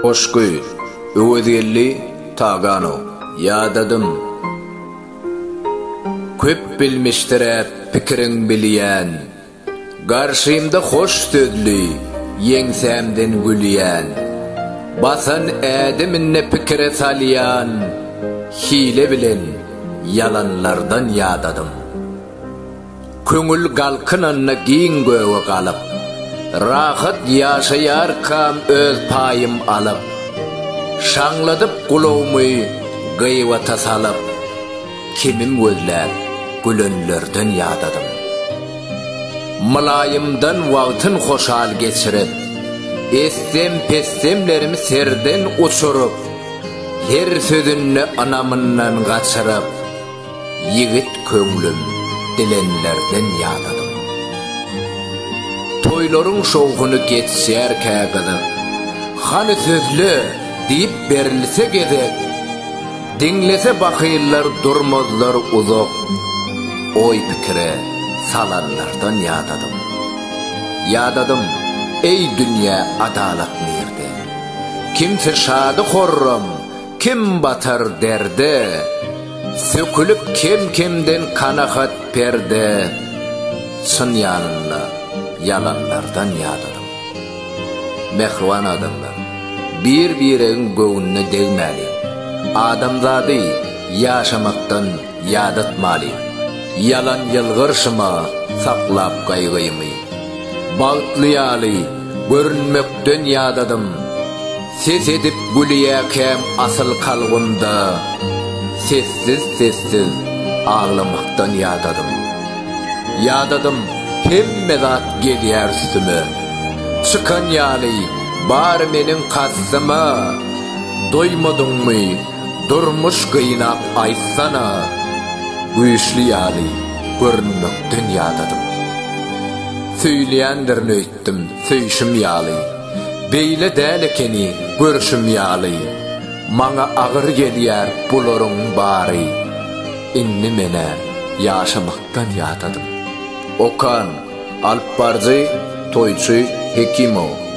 Goşgy, Öwezgeldi Taganow. Ýadadym. Köp bilmişsiräp pikiriň bilýän, Garşymda hoş sözli, ýeňsämden gülýän, Basan ädiminde pikire salýan, Hile bilen ýalanlardan ýadadym. Köňül galkynanda giň göge galyp, Rahat ýaşaýarkam öz paýym alyp, Şaňladyp gulagmy gybata salyp, Kemim gözläp gülenlerden ýadadym. Mylaýymdan wagtyn hoşal geçirip, Etsem-petsemlerimi serden uçuryp, Her sözünde ynamyndan gaçyryp, Ýigit köňlüm dilenlerden ýadadym. Toýlaryň şowhuny geçýärkä gyzyk, Hany sözle! diýip berilse gezek, Diňlese bahyllar durmazlar uzak, Oý-pikire salanlardan ýadadym. Ýadadym, eý dünýä adalat nirde? Kimsi şady-horram, Kim batar derde, Sökülip kem-kemden kanahat perde, Çyn ýanynda ýalanlardan ýadadym. Mähriban adamlar, bir-biregiň göwnüne degmäliň. Adamzady ýaşamakdan ýadatmalyň. Ýalan ýylgyrşyma saklap gaýgymy. Bagtly ýaly görünmekden ýadadym. Ses edip gülýäkäm asyl kalbymda Sessiz-sessiz aglamakdan ýadadym. Ýadadym, hemme zat gelýär üstüme. Çykan ýaly bary meniň kastyma. Doýmadyňmy, durmuş gynap aýtsana. Güýçli ýaly görünmekden ýadadym. Söýülýändirin öýtdüm, söýşüm ýaly. Beýle däl ekeni görşüm ýaly, Maňa agyr gelýär bularyň bary. Indi men-ä ýaşamakdan ýadadym. Okan, alypbaryjy Toýçy Hekimow.